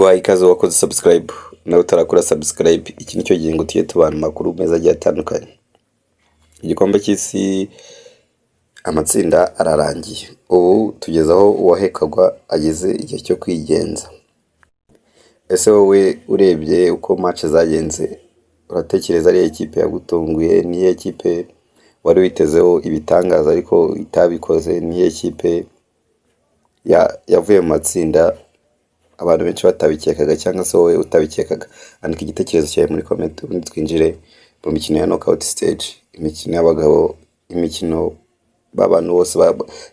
Nguhaye ikaze wakoze subscribe, nawe utarakora subscribe, iki nicyo gihe ngo tujye tubana amakuru meza agiye atandukanye. Igikombe cy'isi, amatsinda ararangiye, ubu tugeze aho uwahekagwa ageze igihe cyo kwigenza. Ese wowe urebye uko match zagenze, uratekereza ariyo kipe yagutunguye? Niyo kipe wari witezeho ibitangaza ariko itabikoze? Niyo kipe yavuye mu matsinda abantu benshi batabikekaga cyangwa se wowe utabikekaga? Andika igitekerezo cyawe muri comment, ubundi twinjire mu mikino ya knockout stage, imikino y'abagabo, imikino b'abantu bose,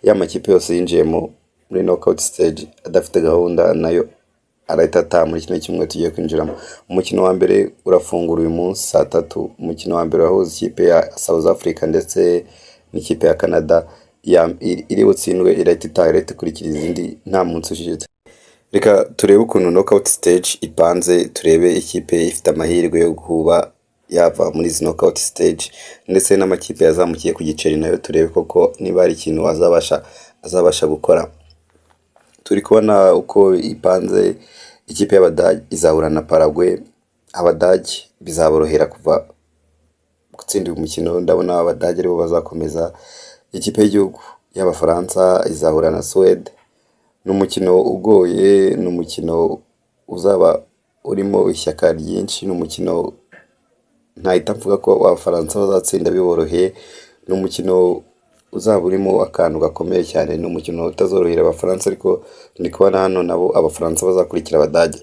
ya makipe yose yinjiyemo muri knockout stage adafite gahunda, nayo arahita ataha muri kino cyumweru tugiye kwinjiramo. Umukino wa mbere urafungura uyu munsi saa 3. Umukino wa mbere urahuza ikipe ya South Africa ndetse n'ikipe ya Canada. Iri butsindwe irahita itaha, irahita ikurikira izindi nta munsi ushize. Reka turebe ukuntu knockout stage ipanze, turebe ikipe ifite amahirwe yo kuba yava muri izi knockout stage, ndetse n'amakipe yazamukiye ku giceri nayo turebe koko niba hari ikintu azabasha gukora. Turi kubona uko ipanze: ikipe y'Abadage izahura na Paraguay. Abadage bizaborohera kuva gutsinda uyu mukino, ndabona Abadage aribo bazakomeza. Ikipe y'igihugu y'Abafaransa izahura na Suwede. Ni umukino ugoye, ni umukino uzaba urimo ishyaka ryinshi, ni umukino ntahita mvuga ko Abafaransa bazatsinda biboroheye. Ni umukino uzaba urimo akantu gakomeye cyane, ni umukino utazorohera Abafaransa, ariko ndi kubona hano nabo Abafaransa bazakurikira Abadage.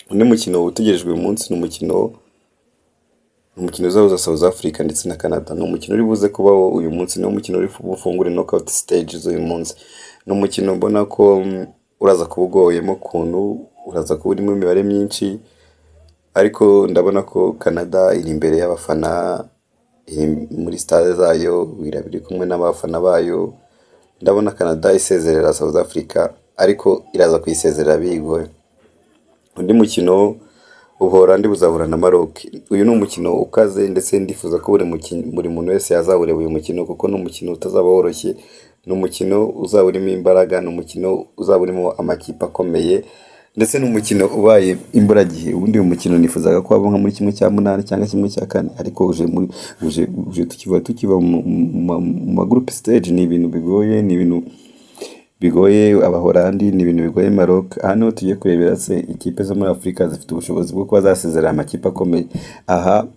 Undi mukino utegerejwe uyu munsi ni umukino uzahuza South Africa ndetse na Canada. Ni umukino uri buze kubaho uyu munsi, ni umukino uri bufungure knockout stage z'uyu munsi. Ni umukino mbona ko uraza kuba ugoyemo ukuntu, uraza kuba urimo imibare myinshi, ariko ndabona ko Canada iri imbere y'abafana, iri muri stade zayo, iri kumwe n'abafana bayo. Ndabona Canada isezerera South Africa, ariko iraza kuyisezerera bigoye. Undi mukino, Ubuholandi buzahura na Maroc. Uyu ni umukino ukaze, ndetse ndifuza ko buri muntu wese yazawureba uyu mukino, kuko ni umukino utazaba woroshye, ni umukino uzaba urimo imbaraga, ni umukino uzaba urimo amakipe akomeye, ndetse n'umukino ubaye imburagihe. Ubundi uyu mukino nifuzaga ko waba nka muri 1/8 cyangwa 1/4, ariko uje tukiva mu ma group stage. Ni ibintu bigoye, ni ibintu bigoye Abaholandi, ni ibintu bigoye Maroc. Aha niho tugiye kurebera se ikipe zo muri Afurika zifite ubushobozi bwo kuba zasezerera amakipe akomeye. Aha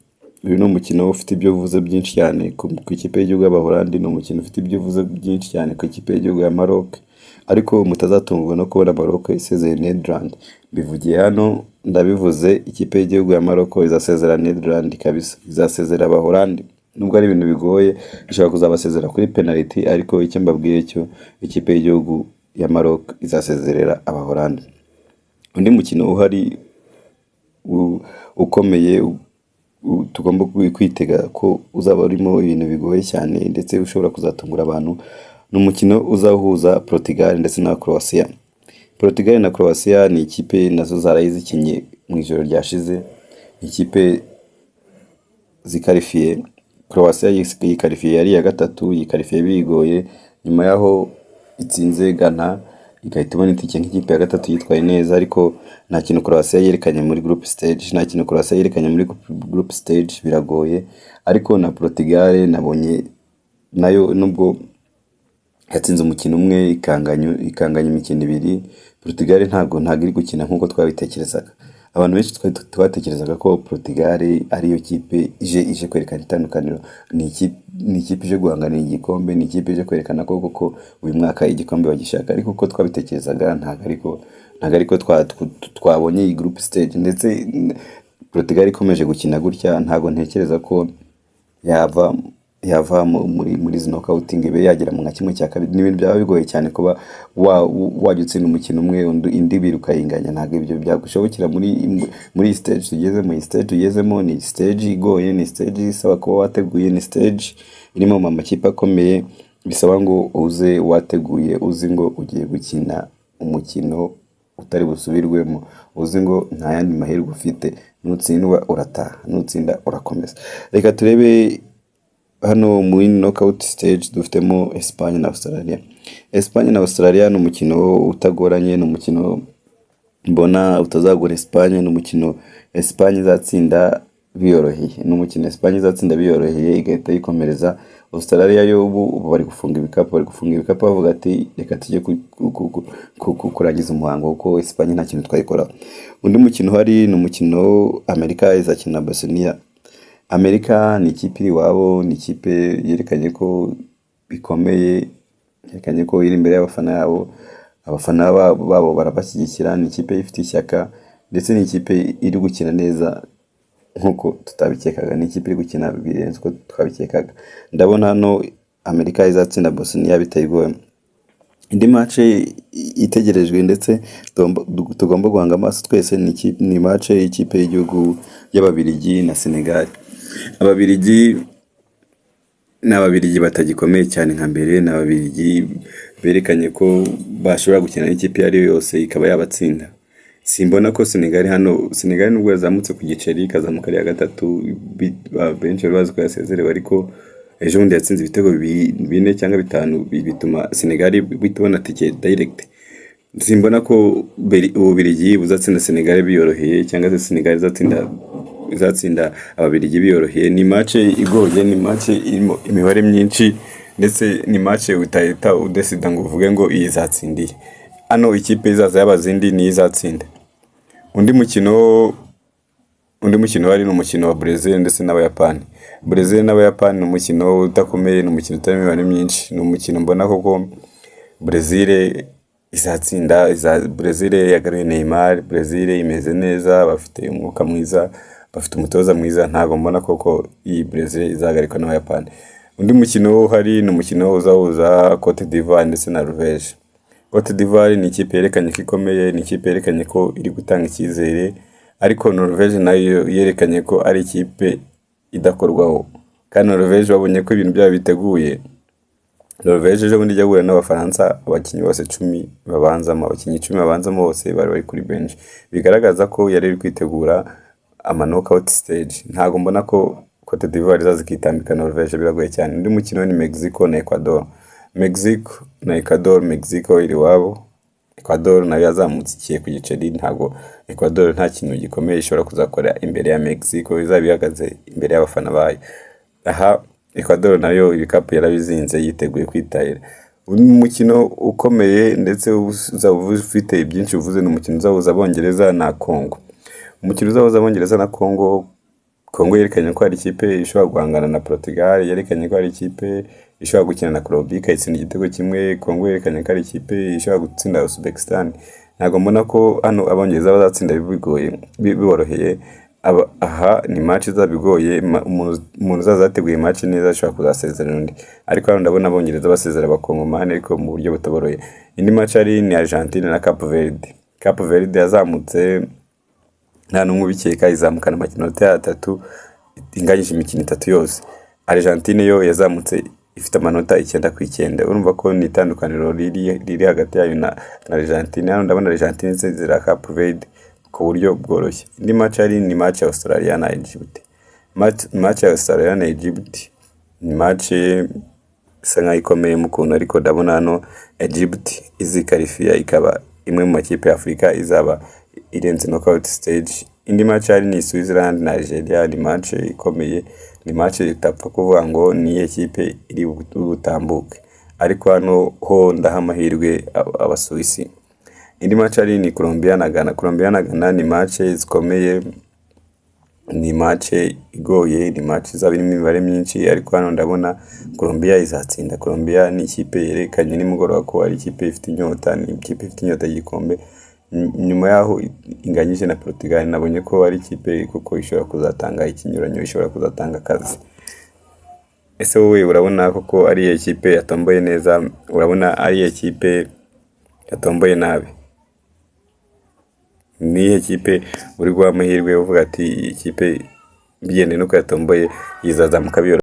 uyu ni umukino ufite ibyo uvuze byinshi cyane ku ikipe y'igihugu y'Abaholandi, ni umukino ufite ibyo uvuze byinshi cyane ku ikipe y'igihugu ya Maroc, ariko mutazatungurwa no kubona Maroc isezeye Netherland. Mbivugiye hano, ndabivuze, ikipe y'igihugu ya Maroc izasezera Netherland kabisa, izasezera Abaholandi. Nubwo ari ibintu bigoye, ishobora kuzabasezera kuri penalty, ariko icyo mbabwiye cyo, ikipe y'igihugu ya Maroc izasezerera Abaholandi. Undi mukino uhari ukomeye tugomba kwitega ko uzaba urimo ibintu bigoye cyane ndetse ushobora kuzatungura abantu, ni umukino uzahuza Portugal ndetse na Croatia. Portugal na Croatia ni ikipe nazo zaraye zikinnye mu ijoro ryashize, ikipe zikarifiye. Croatia yikarifiye ari iya gatatu, yikarifiye bigoye nyuma y'aho itsinze Ghana, igahita ibona itike nk'ikipe ya gatatu yitwaye neza. Ariko nta kintu Croatia yerekanye muri group stage, nta kintu Croatia yerekanye muri group stage, biragoye. Ariko na Portugal nabonye nayo, nubwo yatsinze umukino umwe, ikanganya imikino ibiri, Portugal ntabwo iri gukina nk'uko twabitekerezaga. Abantu benshi twatekerezaga ko Portugal ariyo kipe ije kwerekana itandukaniro, ni ikipe ije guhanganira igikombe, ni ikipe ije kwerekana ko koko uyu mwaka igikombe bagishaka, ariko uko twabitekerezaga ntabwo ariko twabonye iyi group stage. Ndetse Portugal ikomeje gukina gutya, ntabwo ntekereza ko yava muri izi knockout ngo ibe yagera mu nka 1/2. Ni ibintu byaba bigoye cyane kuba wajya utsinda umukino umwe, indi ibiri ukayinganya. Ntabwo ibyo byagushobokera muri iyi stage tugezemo. Iyi stage tugezemo ni stage igoye, ni stage isaba kuba wateguye, ni stage irimo amakipe akomeye, bisaba ngo uze wateguye, uzi ngo ugiye gukina umukino utari busubirwemo, uzi ngo nta yandi mahirwe ufite, nutsindwa urataha, nutsinda urakomeza. Reka turebe hano muri knockout stage dufitemo Espagne na Australia. Espagne na Australia ni umukino utagoranye, ni umukino Mbona utazagura Espagne, ni umukino Espagne izatsinda biyoroheye, ni umukino Espagne izatsinda biyoroheye igahita yikomereza. Australia yo ubu bari gufunga ibikapu, bari gufunga ibikapu bavuga ati reka tujye kurangiza umuhango kuko Espagne nta kintu twayikoraho. Undi mukino uhari ni umukino Amerika izakina na Bosnia. Amerika ni ikipe iri iwabo, ni ikipe yerekanye ko ikomeye, yerekanye ko iri imbere y'abafana yabo, abafana babo barabashyigikira, ni ikipe ifite ishyaka ndetse ni ikipe iri gukina neza nk'uko tutabikekaga, ni ikipe iri gukina birenze uko twabikekaga. Ndabona hano Amerika izatsinda Bosnia bitayigoye. Indi match itegerejwe ndetse tugomba guhanga amaso twese ni match y'ikipe y'igihugu y'Ababiligi na Senegal. Ababiligi ni Ababiligi batagikomeye cyane nka mbere, ni Ababiligi berekanye ko bashobora gukina n'ikipe iyo ari yo yose ikaba yabatsinda. Simbona ko Senegal hano, Senegal nubwo yazamutse ku giceri ikazamuka ari iya gatatu, benshi bari bazi ko yasezerewe, ariko ejo bundi yatsinze ibitego bine cyangwa bitanu, bituma Senegal ihita ibona tike direct. Simbona ko Ububiligi buzatsinda Senegal biyoroheye cyangwa se Senegal izatsinda Ababiligi biyoroheye. Ni match igoye, ni match irimo imibare myinshi ndetse ni match utahita udesida ngo uvuge ngo iyi izatsindiye. Hano ikipe izaza yabaza indi niyo izatsinda. Undi mukino uhari ni umukino wa Brazil ndetse n'Abayapani. Brazil n'Abayapani ni umukino udakomeye, ni umukino utarimo imibare myinshi, ni umukino mbona koko Brazil izatsinda. Brazil yagaruye Neymar, Brazil imeze neza, bafite umwuka mwiza, bafite umutoza mwiza, ntabwo mbona koko iyi Brazil izahagarikwa n'Abayapani. Undi mukino uhari ni umukino uzahuza Cote d'Ivoire ndetse na Norvège. Cote d'Ivoire ni ikipe yerekanye ko ikomeye, ni ikipe yerekanye ko iri gutanga icyizere, ariko Norvège nayo yerekanye ko ari ikipe idakorwaho. Kandi Norvège babonye ko ibintu byabo biteguye. Norvège ejo bundi ijya guhura n'Abafaransa, abakinnyi bose 10 babanzamo, abakinnyi 10 babanzamo bose bari bari kuri bench. Bigaragaza ko yari iri kwitegura ama knockout stage. Ntabwo mbona ko Cote d'Ivoire izaza ikitambika Norvège, biragoye cyane. Undi mukino ni Mexico na Ecuador. Mexico na Ecuador, Mexico iri iwabo, Ecuador nayo yazamutse ikiye ku giceri, ntabwo Ecuador nta kintu gikomeye ishobora kuzakora imbere ya Mexico izaba ihagaze imbere y'abafana bayo. Aha Ecuador nayo ibikapu yarabizinze, yiteguye kwitahira. Undi mukino ukomeye ndetse uzaba ufite byinshi uvuze ni umukino uzahuza Abongereza na Congo. Umukino uzahuza Abongereza na Congo, Congo yerekanye ko hari ikipe ishobora guhangana na Portugal, yerekanye ko hari ikipe ishobora gukina na Colombia ikayitsinda igitego kimwe, Congo yerekanye ko ari ikipe ishobora gutsinda Uzbekistan. Ntabwo mbona ko hano Abongereza bazatsinda bigoye biboroheye. Aha ni match izaba igoye, umuntu uzaza yateguye match neza ashobora kuzasezerera undi. Ariko hano ndabona Abongereza basezera Abakongomani ariko mu buryo butaboroheye. Indi match ari ni Argentine na Cape Verde. Cape Verde yazamutse nta n'umwe ubikeka, izamukana amanota atatu inganyije imikino itatu yose. Argentine yo yazamutse ifite amanota 9 ku 9. Urumva ko ni itandukaniro riri hagati yayo na Argentine. Hano ndabona Argentine isezera Cape Verde ku buryo bworoshye. Indi match ari ni match ya Australia na Egypt. Match ya Australia na Egypt ni match isa nkaho ikomeye mu kuntu, ariko ndabona hano Egypt izikarifiya ikaba imwe mu makipe ya Afurika izaba irenze knockout stage. Indi match hari ni Switzerland na Algeria, ni match ikomeye, ni match itapfa kuvuga ngo ni iyihe kipe iri butambuke, ariko hano ho ndaha amahirwe Abasuwisi. Indi match ari ni Colombia na Ghana. Colombia na Ghana ni match zikomeye, ni match igoye, ni match izaba irimo imibare myinshi, ariko hano ndabona Colombia izatsinda. Colombia ni ikipe yerekanye nimugoroba ko ari ikipe ifite inyota, ni ikipe ifite inyota y'igikombe. Nyuma yaho inganyije na Portugal, nabonye ko ari ikipe kuko ishobora kuzatanga ikinyuranyo, ishobora kuzatanga akazi. Ese wowe urabona koko ari iyihe kipe yatomboye neza? Urabona ari iyihe kipe yatomboye nabi? Ni iyihe kipe uri guha amahirwe uvuga ati iyi kipe bigendeye n'uko yatomboye izazamuka biyoroshye?